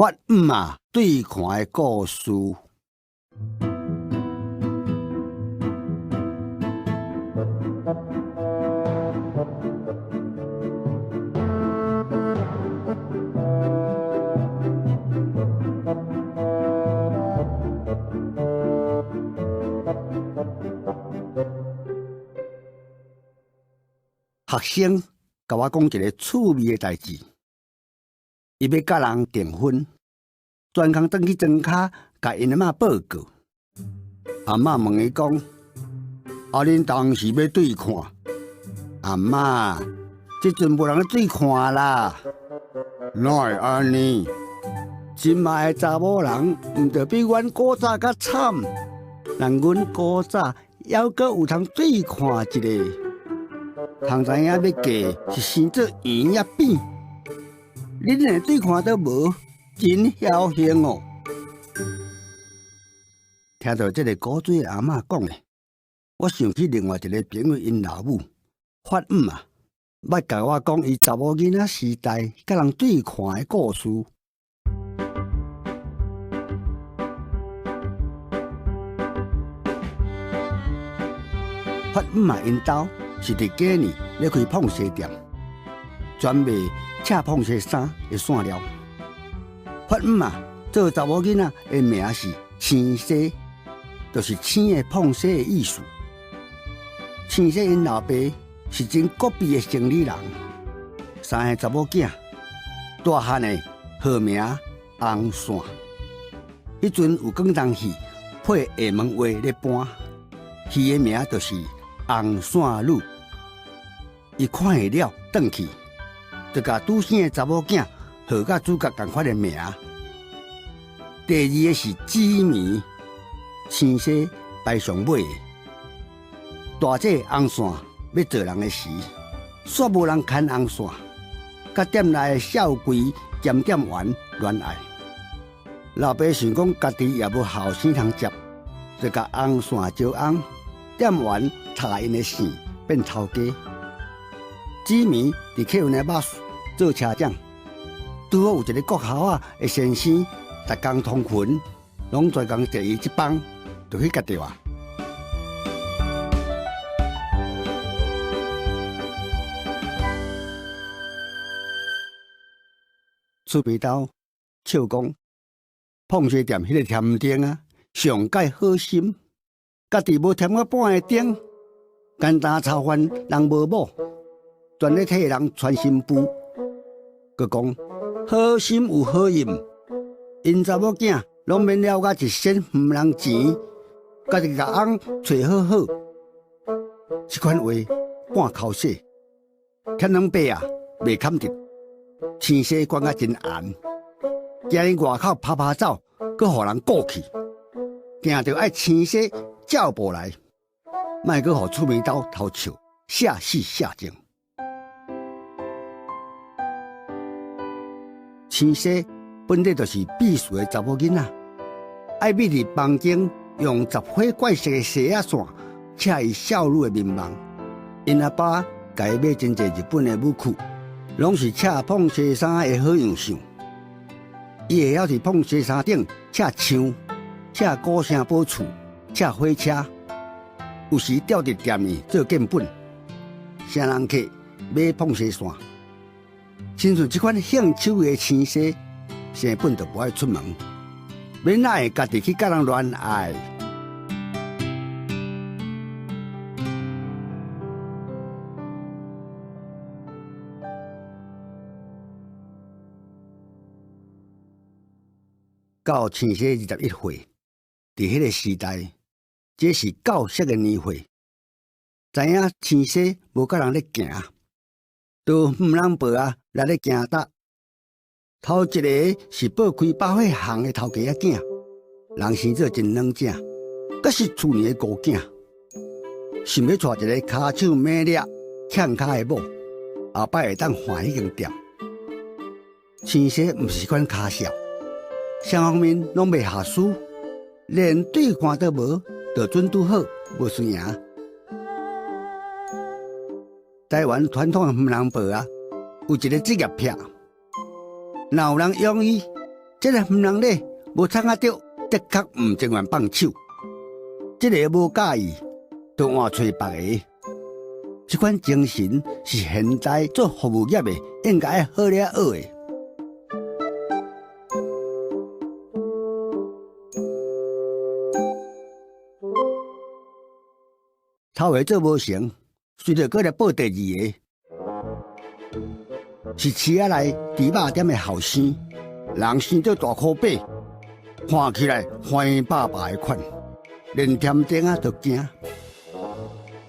發姆仔對看的故事。學生共我講一个趣味的代誌，伊欲佮人訂婚，專工轉去莊跤，共𪜶阿嬤報告。阿嬤問伊講：啊，恁當時欲對看？阿嬤，這陣無人咧對看啦。哪會按呢？這擺的查某人，毋著比阮古早較慘。人阮古早猶閣有通對看一下。通知影欲嫁是生做圓抑扁，恁連對看都無，真僥倖哦！聽著這个古锥阿嬤講的，我想起另外一个朋友𪜶老母發姆仔，捌共我講伊查某囡仔時代佮人對看的故事。發姆仔𪜶兜是佇過年咧開膨紗店，專賣車膨紗衫的線料。發姆仔做查某囡仔的名是青紗，就是青的膨紗的意思。青紗𪜶老爸是真古鱉的生理人，三个查某囝，大漢的號名紅線。彼陣有廣東戲配廈門話咧搬，戲的名就是紅線女。伊看戲了，轉去就共拄生的查某囝號佮主角仝款的名。第二个是紫暝，青紗排上尾的。大姐紅線欲做人的時，煞無人牽紅線，佮店內的少櫃兼店員戀愛。老爸想講家己也無後生通接，就共紅線招翁，店員拆𪜶的線變頭家。紫暝佇客運的巴士做車長，拄好有一个國校仔的先生，逐工通勤，攏專工坐伊這班，就去結著啊。厝邊兜笑講，膨紗店彼个添丁啊，上蓋好心，家己無添過半个丁，簡單炒飯人無某，專咧替人傳新婦。閣講好心有好運，𪜶查某囝攏免了甲一仙毋人錢，家己共翁揣好好。這款話半口說，欠兩百啊，袂堪得。青紗管甲真嚴，驚伊外口趴趴走，閣予人告去，定著愛青紗照步來，莫閣予厝邊兜偷笑，下死下種。青紗本底就是鄙俗的查某囡仔，愛覕佇房間用十火怪色的紗仔線車伊少女的眠夢。𪜶阿爸共伊買真濟日本的舞曲，攏是車膨紗衫的好樣相。伊會曉佇膨紗衫頂車牆、車古城堡厝、車火車，有時吊佇店裡做見本。啥人客買膨紗線，親像這款興手藝的青紗，生本就無愛出門，欲哪會家己去佮人戀愛？到青紗21歲，佇彼个時代，這是教識的年歲。知影青紗無佮人咧行，到遠人埔仔來咧行搭。頭一个是報開百貨行的頭家仔囝，人生做真軟正，閣是厝裡的孤囝，想欲娶一个跤手猛掠、欠跤的某，後擺會當換彼間店。青紗毋是款跤數，雙方面攏袂合輸，連對看都無，就準拄好無輸贏。台灣傳統的番人婆仔，有一个職業癖，若有人養伊，這个毋人咧無創啊著，的確毋情願放手。這个無佮意，就換揣別个。這款精神是現代做服務業的應該好咧學的。頭下做無成，隨著閣來報第二个，是市仔內豬肉店的後生，人生做大箍白，看起來歡巴巴的款，連添丁仔都驚。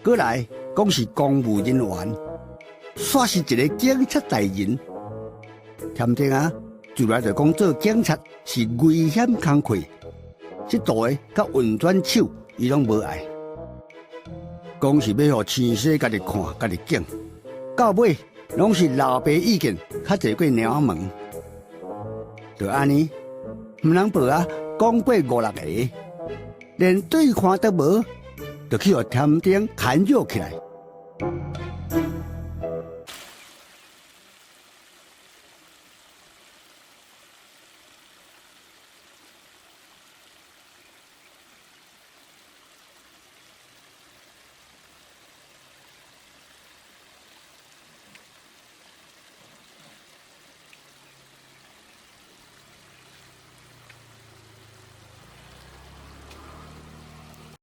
閣來講是公務人員，煞是一个警察大人。添丁仔自來就講做警察是危險工課，這度的佮運轉手伊攏無愛。講是欲予青師家己看，家己揀，到尾攏是老爸意見較濟過貓仔問。就按呢，毋通報啊，講過五六個，連對看都無，就去予添丁牽惹起來。